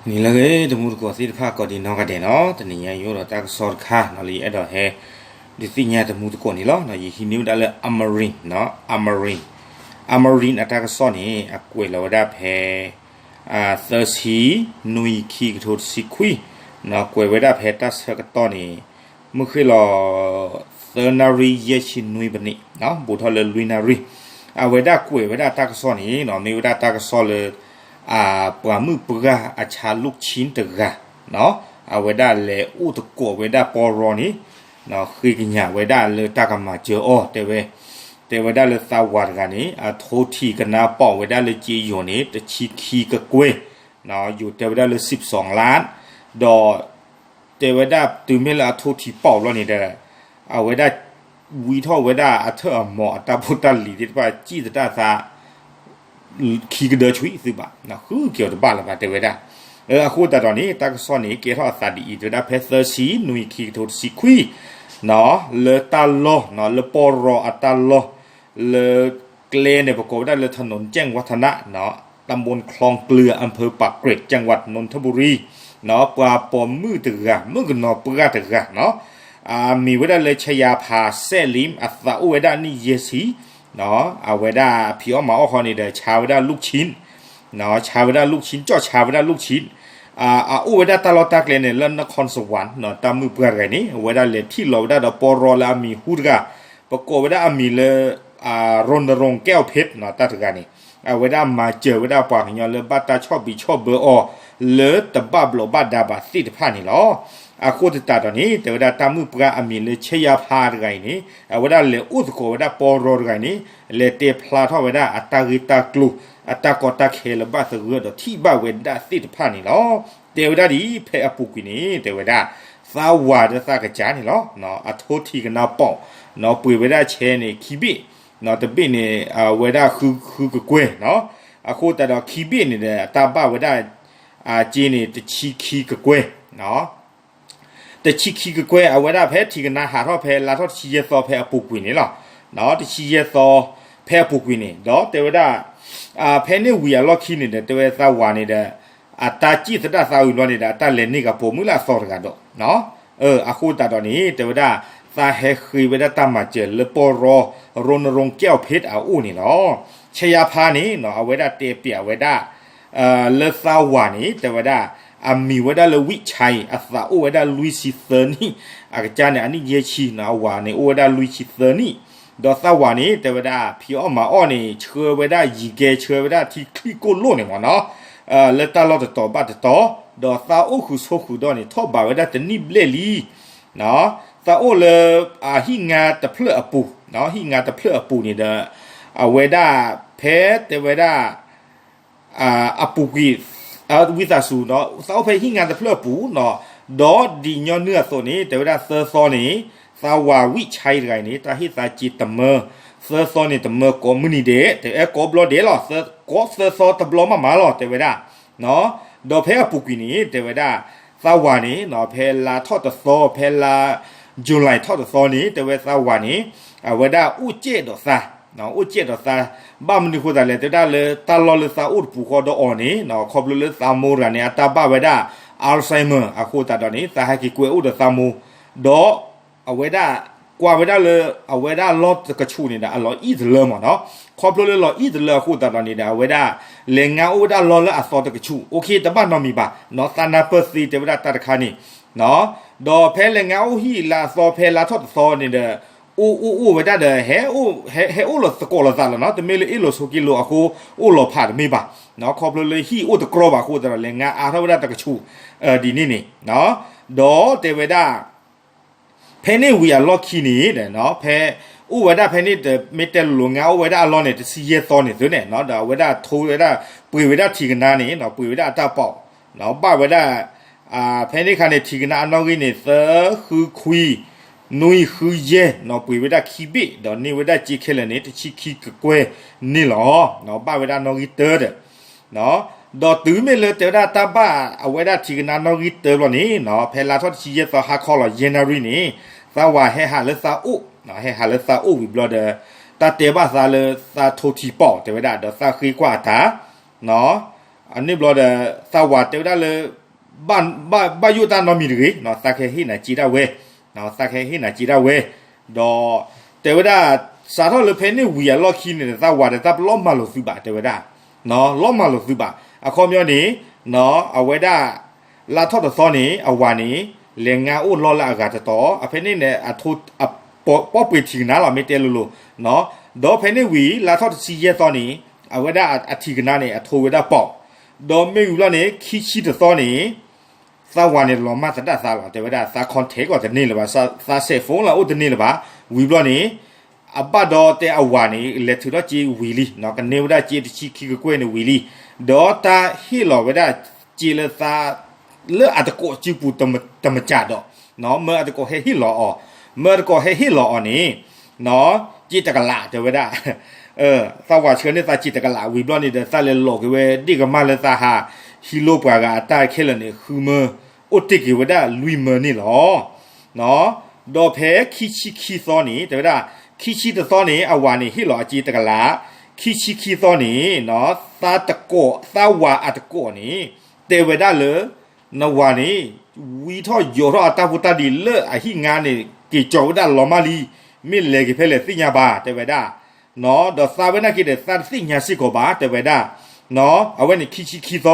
နံၤလၢအဂ့ၤ တမူတကိးသ့ၣ်တဖၣ်ကိးဒံးနီၢ်ဂၤဒဲးနီၤ, တနံၤညါယအိၣ်ဒီးတၢ်ကစီၣ်တခါနီၤ လၢယအဲၣ်ဒိးဟဲ ဒုးသ့ၣ်ညါတမူတကိးန့ၣ်လီၤ. ယဟံးန့ၢ်ဝဲဒၣ်လၢ Amarin နီၤ, Amarin, Amarin အတၢ်ကစီၣ်န့ၣ် အကွဲးလီၤဝဲဒၣ်ဖဲ သၢဆံ နွံ ခံကထိတဆံခွံ, ကွဲးဝဲဒၣ်ဖဲတၢ်ဆၢကတီၢ်န့ၣ် မုၢ်ဃ့ၢ်လီၤ သၢနၣ်ရံၣ် ယဲၢ်ဆံနွံပနံး, ဘူးထီၣ်လၢလွံၢ်နၣ်ရံၣ်, အဝဲဒၣ်ကွဲးဝဲဒၣ်တၢ်ကစီၣ်န့ၣ်နီၤ မ့ၢ်ဝဲဒၣ်တၢ်ကစီၣ်လၢ ပှၤမုၣ်ပှၢ်အဆါလုၢ်ဆံတဂၤ, အဝဲဒၣ်လဲၤအိၣ်သကိးဝဲဒၣ်ပီရီန့ၣ်, ဃ့ကညးဝဲဒၣ်လၢတၢ်ကမၤစၢၤအီၤ တဲဝဲ, တဲဝဲဒၣ်လၢသးဝၤတဂၤန့ၣ် အထိထံကနါပီးဝဲဒၣ်လၢက့ယိၤန့ၣ် တဆံခံကကွဲၢ်, ယိၤတဲဝဲဒၣ်လၢ စံးပစီလၣ်, ဒီး တဲဝဲဒၣ်တုၤမ့ၢ်လၢအထိထံပီးဘျီန့ၣ်ဒီး အဝဲဒၣ် ဝံထီၣ်ဝဲဒၣ်အထၢၣ်အမီၤအတၢ်ဖိတၢ်လံၤသ့ၣ်တဖၣ် စံၣ်သတးသး ခံကဒၢဆွံသုးဘၣ်, ဃုက့ၤအီၤတဘၣ်လၢၤဘၣ် တဲဝဲဒၣ်. အဃိသတးဒီးန့ၣ် တၢ်ကစီၣ်န့ၣ် ကဲထီၣ်အသးဒ်အံၤ တဲဝဲဒၣ်ဖဲသၢဆံ နွံ ခံကထိတဆံခွံ လၢတၢ်လီၢ် လၢပီရီအတၢ်လီၢ် လၢကျဲန့ၣ် ပကိးဝဲဒၣ်လၢ ถนนแจ้งวัฒนะ ตำบลคลองเกลือ อำเภอปากเกร็ด จังหวัดนนทบุรี ပှၤပိာ်မုၣ်တဂၤ မုၣ်ကနီၤပှၢ်တဂၤနီၤ အမံၤဝဲဒၣ်လၢ ชยาภา แซ่ลิ้ม အသးအိၣ်ဝဲဒၣ်နံၣ်ယဲၢ်ဆံ, အဝဲဒၣ်ဖံးအီၣ်မၤအီၣ်ဃီန့ၣ်ဒီး ဆါဝဲဒၣ်လုၢ်ဆံ, ဆါဝဲဒၣ်လုၢ်ဆံ ကၠီၣ်ဆါဝဲဒၣ်လုၢ်ဆံ, အအိၣ်ဝဲဒၣ်တၢ်လီၢ်တၢ်ကျဲန့ၣ် လၢ นครสวรรค์ တၢ်မုၣ်ပှၢ်တဂၤန့ၣ် အဝဲဒၣ်လဲၤထံၣ်လီၤဝဲဒၣ်ဒီးပီရီလၢအမံၤဟူတဂၤ, ပကိးဝဲဒၣ်အမံၤလၢ รณรงค์ แก้วเพชร တၢ်တဂၤန့ၣ် အဝဲဒၣ်မၤစၢၤဝဲဒၣ်ပှၤကညီလၢဘၣ်တၢ်ဆီၣ်ဘံးဆီၣ်ဘၢအီၤ လၢတဘၣ်ဘျီးဘၣ်ဒါဘၣ်သ့ၣ်တဖၣ်န့ၣ်လီၤ. အဃိသတးဒီးန့ၣ် တဲဝဲဒၣ်တၢ်မုၣ်ပှၢ်အမံၤလၢ ชยาภา တဂၤအံၤန့ၣ် အဝဲဒၣ်လဲၤအိၣ်သကိးဝဲဒၣ်ပီရီတဂၤအံၤန့ၣ် လဲၤတဲဖျါထီၣ်ဝဲဒၣ်အတၢ်ဂ့ၢ်တၢ်ကျိၤ အတၢ်ကီတၢ်ခဲလၢဘၣ်သဂၢၢ်ဒီးထံၣ်ဘၣ်ဝဲဒၣ်သ့ၣ်တဖၣ်န့ၣ်လီၤ. တဲဝဲဒၣ်ဒ်ဖဲအပူၤကွံာ်န့ၣ် တဲဝဲဒၣ် သးဝၤဒီးသးကစၢ်န့ၣ်လီၤ. အထိထံကနါပီး ပှ့ၤဝဲဒၣ်ဆဲန့ၣ် ခံဘ့ၣ်, တဘ့ၣ်န့ၣ် အဝဲဒၣ်ဃုကကွဲၢ်, အဃိသတးဒီးခံဘ့ၣ်န့ၣ်ဒီး အတၢ်ဘၣ်ဝဲဒၣ် အက့န့ၣ် တဆံခံကကွဲၢ် တဆံခံကကွဲၢ် အဝဲဒၣ်ဖဲထံကနါဟးထီၣ်ဖဲလါထီၣ်တဆံယဲၢ်သီဖဲအပူၤကွံာ်န့ၣ်လီၤ. တဆံယဲၢ်သီ ဖဲအပူၤကွံာ်န့ၣ် ဒီးတဲဝဲဒၣ် ဖဲန့ၣ်ဝံၤအလီၢ်ခံန့ၣ်ဒီး တဲဝဲသးဝၤန့ၣ်ဒီး အတၢ်စံၣ်သတးသးဝံၤဘျီန့ၣ်ဒီး အတၢ်လဲၤန့ၢ်ကပိာ်မုၣ်လၢအသီတဂၤဒီး အဃိသတးဒီးန့ၣ် တဲဝဲဒၣ် သးဟဲဃ့ဝဲဒၣ်တၢ်မၤစၢၤလၢပီရီ ရူနရူကဲအီၤဖ့း အအိၣ်န့ၣ်လီၤ. ဆဲးယါဖါန့ၣ် အဝဲဒၣ်တဲပျးဝဲဒၣ် လၢသးဝၤန့ၣ် တဲဝဲဒၣ် အမံၤဝဲဒၣ်လၢ ဝံၣ်ဆဲး အသးအိၣ်ဝဲဒၣ်လွံၢ်ဆံသၢနံၣ်, အကစၢ်န့ၣ် အနံၣ်ယဲၢ်ဆံနီၤ, အဝၤန့ၣ် အိၣ်ဝဲဒၣ်လွံၢ်ဆံသၢနံၣ်, ဒီးသးဝၤန့ၣ် တဲဝဲဒၣ် ဖံးအီၣ်မၤအီၣ်န့ၣ် ဆှၢဝဲဒၣ်ယံၤကဲ ဆှၢဝဲဒၣ်ထံချံကိၣ်လိၣ်န့ၣ်မ့ၢ်နီၤ, လၢတၢ်လီၢ်တတီၤဘၣ်တတီၤ, ဒီးသးအိၣ်ဃုာ်ဆိးဃုာ်ဒီးန့ၣ် ထီၣ်ဘးဝဲဒၣ်တနံၣ်ဘျဲၣ်လံ သးအိၣ်လၢ ဟံၣ်ငါတဖျၢၣ်အပူၤ, ဟံၣ်ငါတဖျၢၣ်အပူၤန့ၣ်ဒီး အဝဲဒၣ် ဖဲတဲဝဲဒၣ် အပူၤကွံာ် ဝံသးစူၤ သးအိၣ်ဖဲဟံၣ်ငါတဖျၢၣ်အပူၤနီၤ, ဒီးဒ်ညီနုၢ်အသိးန့ၣ် တဲဝဲဒၣ်သၢသီန့ၣ် သးဝၤဝံၣ်ဆါအံၤတဂၤအံၤန့ၣ် တၢ်ဟ့ၣ်သးစ့တမၢ, သၢသီန့ၣ် တမၢကိးမုၢ်နံၤဒဲး, တအဲၣ်ကိးဘျီဒဲးလီၤ, ကိးသၢသီတဘျီမးမးလီၤ တဲဝဲဒၣ် ဒီးဖဲအပူၤကွံာ်န့ၣ် တဲဝဲဒၣ် သးဝၤန့ၣ် ဖဲလါထီၣ်တသီ ဖဲလါ July ထီၣ်တသီန့ၣ် တဲဝဲသးဝၤန့ၣ် အဝဲဒၣ်အိၣ်ကဲးဒီးသး, အိၣ်ကဲးဒီးသး, ဘၣ်မနုၤအဃိသတးလဲၣ် တဲဝဲဒၣ်လၢတၢ်လီၢ်လၢသးအိၣ်တပူၤဃီဒီးအီၤန့ၣ် ခီဖျိလၢသးမိၢ်တဂၤန့ၣ် အတၢ်ဘၣ်ဝဲဒၣ် Alzheimer အဃိသတးဒီးန့ၣ် သးဟဲက့ၤကွဲအိၣ်ဒီးသးမိၢ်, ဒီး အဝဲဒၣ် ကွၢ်ဝဲဒၣ်လၢ အဝဲဒၣ်လီၢ်တကဆူးန့ၣ်ဒီး အလီၤအံၣ်တလၢမ့ၢ်နီၤ, ခီဖျိလၢလီၤအံၣ်တလၢအဃိသတးဒီးန့ၣ်ဒီး အဝဲဒၣ် လဲၤငါအိၣ်ဝဲဒၣ်လီၢ်လၢအသီတကဆူး, OK တဘၣ်နီတမံၤဘၣ်, သးနၢ်ပၢၢ်သ့တဲဝဲဒၣ်တၢ်တခါန့ၣ် ဒီးဖဲလဲၤငါအိၣ်ဟံၣ်လၢအသီ ဖဲလါထီၣ်တသီန့ၣ်ဒီး အိၣ်အိၣ်အိၣ်ဝဲဒၣ်ဒီး ဟဲအိၣ်လီၤသကိးလိာ်သးလီၤနီၤ, တမ့ၢ်လၢအ့ၣ်လိာ်ဆိးက့လိာ်အဃိ အိၣ်လီၤဖးတမ့ၢ်ဘၣ်, ခီဖျိလၢဟံၣ်အိၣ်တကြီဘၣ်အဃိသတးဒီး လဲၤငါအါထီၣ်ဝဲဒၣ်တကဆူး ဒ်န့ၣ်န့ၣ်, ဒီးတဲဝဲဒၣ် ဖဲန့ၣ်ဝံၤအလီၢ်ခံန့ၣ် ဖဲ အိၣ်ဝဲဒၣ်ဖဲန့ၣ် တမ့ၢ်တဲလိၤလိၤ ငါအိၣ်ဝဲဒၣ်အလီၢ်န့ၣ် တဆံယဲၢ်သီန့ၣ်သုန့ၣ် ဒီးအဝဲဒၣ်ထိဝဲဒၣ် ပှ့ၤဝဲဒၣ်ထံကနါန့ၣ် ပှ့ၤဝဲဒၣ်အတၢ်ပီး, ဘၣ်ဝဲဒၣ် ဖဲန့ၣ်အခါန့ၣ် ထံကနါအနီၣ်ဂံၢ်န့ၣ် သၢဃုခွံ နွံဃုယဲၢ်နီၤ, ပှ့ၤဝဲဒၣ်ခံဘ့ၣ် ဒီးန့ၢ်ဝဲဒၣ်စ့ခဲလၢာ်န့ၣ် တဆံခံကကွဲၢ်န့ၣ်လီၤ. ဘၣ်ဝဲဒၣ်နီၣ်ဂံၢ်တၢဒီး ဒီးတုၤမ့ၢ်လၢတဲဝဲဒၣ်တၢ်ဘၣ်အဝဲဒၣ်ထံကနါနီၣ်ဂံၢ်တၢဘျီန့ၣ် ဖဲလါထီၣ်တဆံယဲၢ်သီဟါခီလီၤ ယဲၢ်နၣ်ရံၣ်န့ၣ် သးဝၤဟဲဟးလၢသးအိၣ်, ဟဲဟးလၢသးအိၣ်ဝံၤဘျီဒီး တၢ်တဲဘၣ်သးလၢသးထိထံပီးတဲဝဲဒၣ် ဒီးသးဃ့ကွၢ်အတၢ် နီၤ အန့ၣ်ဘျီဒီး သးဝၤတဲဝဲဒၣ်လၢ ဘၣ်ယိၣ်တၢ်နီတမံၤတဂ့ၤ, သးကဟဲဟ့ၣ်နၤစ့ဒၣ်ဝဲ, သးကဟဲဟ့ၣ်နၤစ့ဒၣ်ဝဲ, ဒီး တဲဝဲဒၣ် စးထီၣ်လၢဖဲန့ၣ်ဝံၤအလီၢ်ခံန့ၣ် သးဝၤဒီးတၢ်လီၤမၢ်လိာ်သုးဘၣ် တဲဝဲဒၣ်, လီၤမၢ်လိာ်သုးဘၣ်. အခီပညီန့ၣ် အဝဲဒၣ် လါထီၣ်တသီန့ၣ် အဝၤန့ၣ် လဲၤငါအိၣ်လီၢ်လၢအဂၤတတီၤ, အဖဲန့ၣ်န့ၣ် အထိ ပီၣ်ပှ့ၤထံကနါလီၤ မ့ၢ်တဲလိၤလိၤ, ဒီးဖဲန့ၣ်ဝံၤ လါထီၣ်တဆံယဲၢ်သီန့ၣ် အဝဲဒၣ်အထံကနါန့ၣ် အထိဝဲဒၣ်ပိာ်, ဒီးမ့ၢ်ဝံၤဘျီန့ၣ် ခံဆံတသီန့ၣ် သးဝၤန့ၣ်လီၤမၢ်သဒၣ်သးလီၤ တဲဝဲဒၣ်, သး contact ကီးတန့ၢ်လၢၤဘၣ်, သး cell phone လၢအိၣ်တန့ၢ်လၢၤဘၣ်. ဝံၤဘျီန့ၣ် အဘၣ်ဒီးတဲအဝၤန့ၣ် လဲၤထုးထီၣ်စ့ဝံၤလံ, ကန့ၢ်ဝဲဒၣ်စ့တဆံခံကကွဲၢ်န့ၣ်ဝံၤလံ, ဒီးတၢ်ဟ့ၣ်လီၤဝဲဒၣ်စ့လၢသး လၢအတကိးစုပူၤတမကးဒီး, မၢအတကိးဟဲဟ့ၣ်လီၤအီၤ, မၢအတကိးဟဲဟ့ၣ်လီၤအီၤန့ၣ် စ့တကလး တဲဝဲဒၣ်, သးဝၤဆှၢန့ၢ်သးစ့တကလး ဝံၤဘျီန့ၣ်ဒီး သးလဲၤလီၤက့ၤဝဲဒ့ၣ်ကမၢ်လၢသးဟး ဟံးလိာ်ပှၤဂၤအတၢ်ခဲလၢာ်န့ၣ် ဃုမၢ အိၣ်တ့ၢ်က့ၤဝဲဒၣ်လွံၢ်မၢန့ၣ်လီၤ. ဒီးဖဲခံဆံခံသီန့ၣ် တဲဝဲဒၣ် ခံဆံတသီန့ၣ် အဝၤန့ၣ်ဟ့ၣ်လီၤအစ့တကလး, ခံဆံခံသီန့ၣ် သးတကိး သးဝၤအတကိးန့ၣ် တဲဝဲဒၣ်လၢ နဝၤန့ၣ် ဝံထီၣ်ယိာ်ထီၣ်အတၢ်ဖိတၢ်လံၤလၢအဟံၣ်ငါန့ၣ် က့ၤကၠီၤဝဲဒၣ်လီၤမၢ်လံ, မ့ၢ်လဲၤက့ၤဖဲလဲၣ်သ့ၣ်ညါဘၣ် တဲဝဲဒၣ်, ဒီးသးဝဲနာ်က့ဒီး သးတသ့ၣ်ညါစ့ၢ်ကီးဘၣ် တဲဝဲဒၣ်, အဝဲန့ၣ်ခံဆံခံသီ,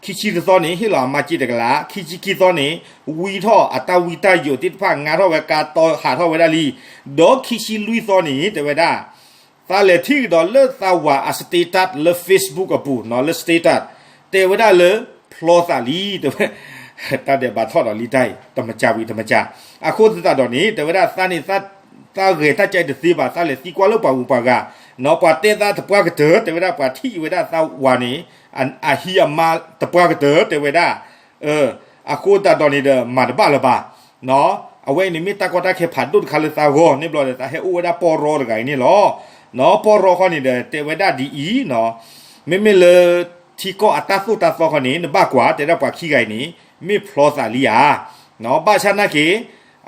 ခံဆံတသီန့ၣ် ဟ့ၣ်လီၤအမါစ့တကလး, ခံဆံခံသီန့ၣ် ဝံထီၣ်အတၢ်ဝံတၢ်ယိာ်သ့ၣ်တဖၣ် ငါထီၣ်ဝဲကါတီဟးထီၣ်ဝဲဒၣ်လံ, ဒီးခံဆံလွံၢ်သီန့ၣ် တဲဝဲဒၣ် သးလဲၤထံၣ်ကဒီးလၢသးဝၤအ status လၢ Facebook အပူၤ လၢ status တဲဝဲဒၣ်လၢ ဖျီသးလံ တဲဝဲ, တၢ်ဒဲးဘးထီၣ်ဒီးလံတၢ်အံၤ တမစၢ်ဝံၤတမစၢ်, အဃိသတးဒီးန့ၣ် တဲဝဲဒၣ်သးန့ၣ် သးဂဲၤတၢ်ကဲတသ့ဘၣ် သးလဲၤသံကွၢ်လၢပှၤဂုၤပှၤဂၤ, ပှၤတဲသးသပှၢ်ကတၢၢ် တဲဝဲဒၣ်ပှၤထံၣ်ဝဲဒၣ်သးဝၤန့ၣ် အဟံးအမါသပှၢ်ကတၢၢ် တဲဝဲဒၣ် အဃိသတးဒီးန့ၣ်ဒီး မၤတဘၣ်လၢၤဘၣ်. အဝဲအံၤန့ၣ်မ့ၢ်တၢ်ကီတၢ်ခဲဖးဒိၣ်တခါလၢသးဂီၢ်န့ၣ်ဘျီဒီး သးဟဲအိၣ်ဝဲဒၣ်ပီၢ်ရီတဂၤအံၤန့ၣ်လီၤ. ပီၢ်ရီခီန့ၣ်ဒီး တဲဝဲဒၣ်ဒ်အံၤ, မ့မ့ၢ်လၢထံကီၢ်အတၢ်သိၣ်တၢ်သီခီန့ၣ် နဘၣ်ကွၢ် တဲဒၣ်ပှၤခံဂၤအံၤန့ၣ် မ့ၢ်ဖျီသးလံဧါ. ဘၣ်ဆၣ်နာ်က့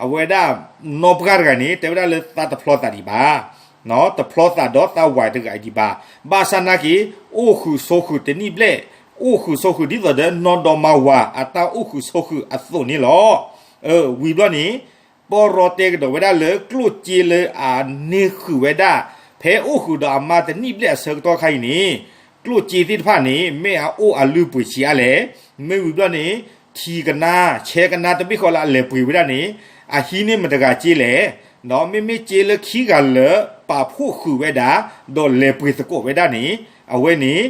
အဝဲဒၣ်နီၢ်ပှၢ်တဂၤန့ၣ် တဲဝဲဒၣ်လၢသးတဖျီသးဒံးဘၣ် တဖျီသးဒီးသးဝၤတဂၤအံၤဒံးဘၣ်. ဘၣ်ဆၣ်နာ်က့ အိၣ်ဃုာ်ဆိးဃုာ်တနံၣ်ဘျဲၣ်, အိၣ်ဃုာ်ဆိးဃုာ်ဒ်သိးဒီးနီၢ်ဒီမါဝၤအတၢ်အိၣ်ဃုာ်ဆိးဃုာ်အသိးန့ၣ်လီၤ. ဝံၤဘျီန့ၣ် ပီၢ်ရီတဲကဒီးဝဲဒၣ်လၢကျိၣ်စ့လၢအန့ၢ်ဃုာ်ဝဲဒၣ် ဖဲအိၣ်ဃုာ်ဒီးအမါတနံၣ်ဘျဲၣ်အဆၢကတီၢ်ခါအံၤန့ၣ် ကျိၣ်စ့သ့ၣ်တဖၣ်န့ၣ် မ့ၢ်အအိၣ်အလုၢ်အပှ့ၤဆံးအါလဲၣ်. မ့ၢ်ဝံၤဘျီန့ၣ် ထံကနါ ဆဲကနါတဘ့ၣ်ဃီလၢအလဲၤပှ့ၤဝဲဒၣ်န့ၣ် အဟံးန့ၢ်မတဂၤစ့လဲၣ်. မ့မ့ၢ်စ့လၢခံဂၤလၢပာ်ဖှိၣ်ဃုာ်ဝဲဒၣ် ဒီးလဲၤပှ့ၤသကိးဝဲဒၣ်န့ၣ် အဝဲန့ၣ်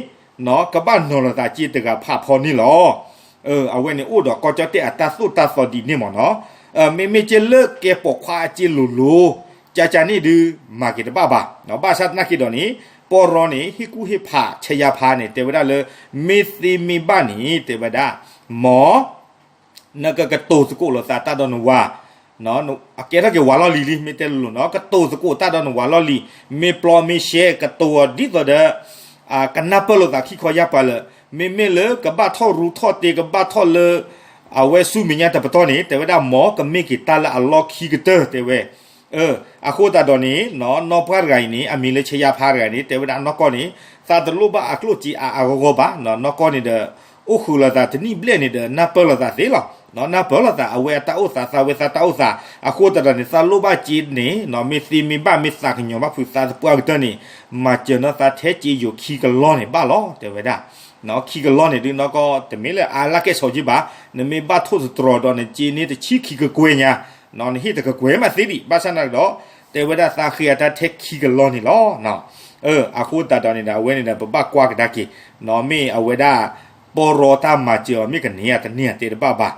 ကဘၣ်နီၤလီၤသးစ့တဂၤဖးဖီန့ၣ်လီၤ. အဝဲန့ၣ်အိၣ်ဒီးကီၢ်ကၠီၣ်တဲၣ်အတၢ်သိၣ်တၢ်သီဒ်န့ၣ်မ့ၢ်နီၤ. မ့မ့ၢ်စ့လၢကဲပိာ်ခွါအစ့လိၤလိၤ ကကန့ၣ်ဒုး မၤက့ၤတဘၣ်ဘၣ်. ဘၣ်ဆၣ်သနာ်က့ဒီးန့ၣ် ပီၢ်ရီန့ၣ် ဟ့ၣ်ကူၣ်ဟ့ၣ်ဖး ဆဲးယါဖါန့ၣ် တဲဝဲဒၣ်လၢ မ့ၢ်သ့မ့ၢ်ဘၣ်န့ၣ် တဲဝဲဒၣ် မ် နကကတိၤသကိးလိာ်သးတၢ်ဒီးနဝၤ အကဲထီၣ်က့ၤဝၤလီၢ်လံၤလံ မ့ၢ်တဲလိၤလိၤနီၤ ကတိၤသကိးတၢ်ဒီးနဝၤလီၢ်လံၤ မ့ၢ်ပျီမ့ၢ်ရှဲ ကတိၤအီၤဒ်သိးဒီး ကနၢ်ပၢၢ်လိာ်သးခံခီယၢ်ပၤလၢာ် မ့မ့ၢ်လၢကဘၣ်ထီၣ်ရူထီၣ်တ့ ကဘၣ်ထီၣ်လၢ အဝဲဆူမဲာ်ညါတပတီၢ်န့ၣ် တဲဝဲဒၣ်မ်ကမ့ၢ်က့ၤတၢ်လၢအလီၢ်ခံကတၢၢ် တဲဝဲ. အဃိသတးဒီးန့ၣ် နီၢ်ပှၢ်တဂၤအံၤန့ၣ် အမံၤလၢဆဲးယါဖါတဂၤန့ၣ် တဲဝဲဒၣ်နီၢ်ကီၢ်န့ၣ် သးတလိၣ်ဘၣ်အကျိၣ်စ့အါအါဂီၢ်ဂီၢ်ဘၣ် နီၢ်ကီၢ်န့ၣ်ဒီး အိၣ်ဃုာ်လိာ်သးတနံၣ်ဘျဲၣ်န့ၣ်ဒီး နၢ်ပၢၢ်လိာ်သးသ့လီၤ. နၢ်ပၢၢ်လိာ်သး အဝဲအတၢ်အိၣ်သး သးဝဲသးတၢ်အိၣ်သး အဃိသတးဒီးန့ၣ် သးလိၣ်ဘၣ်စ့န့ၣ် မ့ၢ်သ့မ့ၢ်ဘၣ် မ့ၢ်သးကညီၤဘၣ်ဖုးသးသပှၢ်ကတၢၢ်န့ၣ် မၤစၢၤနီၢ်သးထဲစ့ယိၤခံကလီၢ်န့ၣ်ဘၣ်လီၤ တဲဝဲဒၣ်. ခံကလီၢ်န့ၣ်ဒုး နီၢ်ကီၢ်တမ့ၢ်လၢအါလၢကဲၣ်ဆိးက့ဘၣ် နမ့ၢ်ဘၣ်ထိၣ်သတြီၤဒီးနစ့န့ၢ်တဆံခံကကွဲၢ်ညါ နဟ့ၣ်တကကွဲၢ်မးသ့ဒံး ဘၣ်ဆၣ်နာ်က့ဒီး တဲဝဲဒၣ်သးဃ့အတၢ်ထဲခံကလီၢ်န့ၣ်လီၤ. အဃိသတးဒီးန့ၣ်ဒီး အဝဲန့ၣ်ဒီး ပဘၣ်ကွၢ်ကဒါက့ၤ မ့ၢ်အဝဲဒၣ် ပီၢ်ရီတၢ်မၤစၢၤအီၤ မ့ၢ်ကန့ၢ်ဧါတန့ၢ်ဧါတဲတဘၣ်ဘၣ်.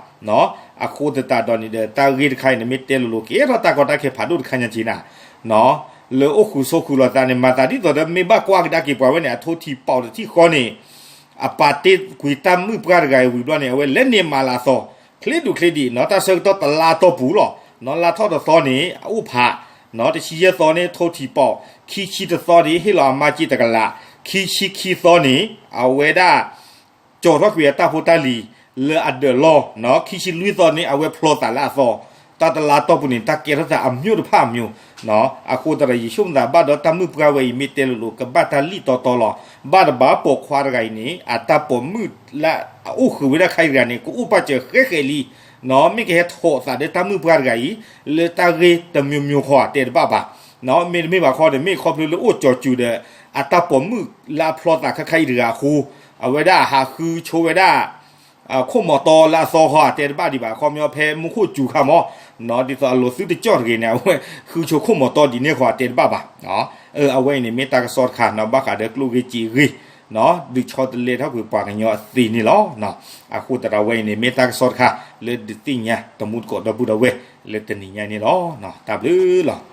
အဃိသတးဒီးန့ၣ်ဒီး တၢ်ဂ့ၢ်တခါအံၤန့ၣ် မ့ၢ်တဲလိၤလိၤ ကဲထီၣ်တၢ်ကီတၢ်ခဲဖးဒိၣ်တခါညါက့နၤ လၢအိၣ်ဃုာ်ဆိးဃုာ်လိာ်သးန့ၣ် မၤသးဒ်သိးဒီး မ့ၢ်ဘၣ်ကွၢ်ကဒါက့ၤပှၤဝဲန့ၣ် အထိထံၣ်ပီၣ်တထံၣ်ဃီန့ၣ် အပာ်တ့ၢ်ကွံာ်တၢ်မုၣ်ပှၢ်တဂၤအံၤဝံၤဘျီန့ၣ် အဝဲလဲၤန့ၢ်မၤလၤအသီ ချ့ဒူၣ်ချ့ဒံး နီၢ်တၢ်ဆၢကတီၢ်တလါတီၢ်ပူၤလီၤ. နီၢ်လါထီၣ်တသီန့ၣ် အအိၣ်ဖး နီၢ်တဆံယဲၢ်သီန့ၣ် ထိထံၣ်ပီၣ် ခံဆံတသီန့ၣ် ဟ့ၣ်လီၤအမါစ့တကလး ခံဆံခံသီန့ၣ် အဝဲဒၣ် ကၠီၤထီၣ်ကွံာ်အတၢ်ဖိတၢ်လံၤ လၢအဒၢးလီၢ် နီၢ်ခံဆံလွံၢ်သီန့ၣ် အဝဲဖျီသးလၢအသီ တၢ်တလါတီၢ်ပူၤန့ၣ် တၢ်ကဲထီၣ်သးအမျိုးတဖၣ်အမျိုး, အဃိသတးဒီး ယဆိကမိၣ်သးဘၣ်ဒီးတၢ်မုၣ်ပှၢ်ဝဲအံၤ မ့ၢ်တဲလိၤလိၤ ကဘၣ်တၢ်လံၣ်တီတီလီၤ. ဘၣ်တဘၣ်ပိာ်ခွါတဂၤအံၤန့ၣ် အတၢ်ပိာ်မုၣ်လၢအအိၣ်ဃုာ်ဝဲဒၣ်ခဲအံၤတဂၤန့ၣ် ကအိၣ်ပာ်စၢၤဃဲဃဲလံ, မ့ၢ်ကဟဲထီၣ်သးဒီးတၢ်မုၣ်ပှၢ်တဂၤအံၤ လၢတၢ်ဂ့ၢ်တမျိုးမျိုးဃီ တဲတဘၣ်ဘၣ်. မ့တမ့ၢ်ဘၣ်ဃီန့ၣ် မ့ၢ်ခီဖျိလၢအိၣ်ကၠီၤစူၤဒီး အတၢ်ပိာ်မုၣ်လၢအဖျီသးခဲခါအံၤတဂၤအဃိ အဝဲဒၣ်ဟးဃုဆိဝဲဒၣ် ခိၣ်မီၤတီလၢအသီဃီ တဲတဘၣ်ဒံးဘၣ်. ခီဖျိဖဲမူခိၣ်စူၤခါမး ဒ်သိးအလိၤသုတကၠီၣ်တဂ့ၤန့ၣ် အဝဲဃုဆိခိၣ်မီၤတီဒ်န့ၣ်ဃီ တဲတဘၣ်ဘၣ်. အဝဲအံၤန့ၣ် မ့ၢ်တၢ်ကစီၣ်တခါ ဘၣ်ဃးဒီးကျိၣ်ဂ့ၢ်စ့ဂ့ၢ် ဒုးဆီတလဲထီၣ်ကွံာ်ပှၤကညီအသ့န့ၣ်လီၤ. အဃိသတးဒီး အဝဲအံၤန့ၣ် မ့ၢ်တၢ်ကစီၣ်တခါ လၢဒုးသ့ၣ်ညါတမူတကိးဒီပုၢ်ဒီဝဲၢ် လၢတနံၤညါအံၤန့ၣ်လီၤ. တၢ်ဘျုးလီၤ.